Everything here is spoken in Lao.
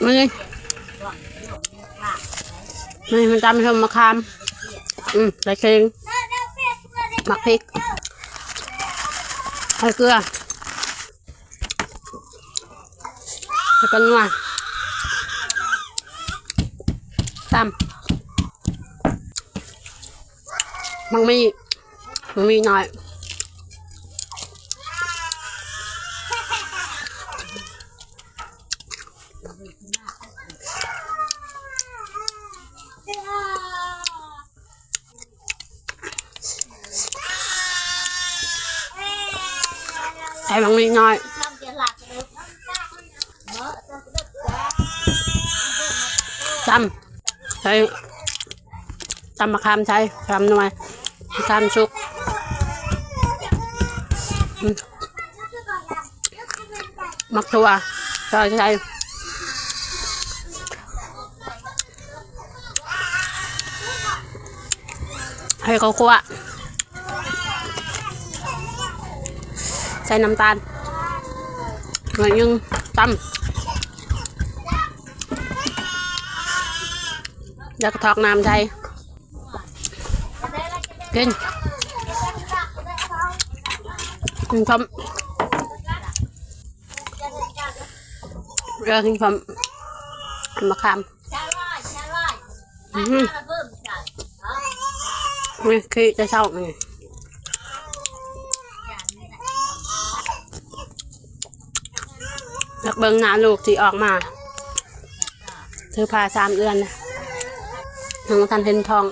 ນີ້ ນີ້ມັນຕຳສົ້ມມະຂາມ ອືມ ໃສ່ເຄັງ ໝາກພິກ ໃສ່ເກືອ ໃສ່ແປ້ງນົວ ຕຳ ໝາກໝີ່ ໝາກໝີ່ນ້ອຍ ໃສ່ໝາກໝີ່ນ້ອຍ ຕຳ ໃສ່ ຕຳໝາກຂາມໃສ່ ສາມໜ່ວຍ ໝາກຂາມສຸກ ອືມ ໝາກຖົ່ວ ຊອຍໃສ່ ໃຫ້ເຂົ້າຂົ້ວ ໃສ່ນ້ຳຕານໜ້ອຍໜຶ່ງ ຕຳ ແລ້ວກໍຖອກນ້ຳໃສ່ ກິນ ກິນພ້ອມ ເອີ ກິນພ້ອມໝາກຂາມ ອືມ ນີ້ ຂີ້ແຕ່ເຊົ້ານີ້ ຢາກເບິ່ງໜ້າລູກທີ່ອອກມາ ຖືພາສາມເດືອນ ຍັງບໍ່ທັນເຫັນທ້ອງ.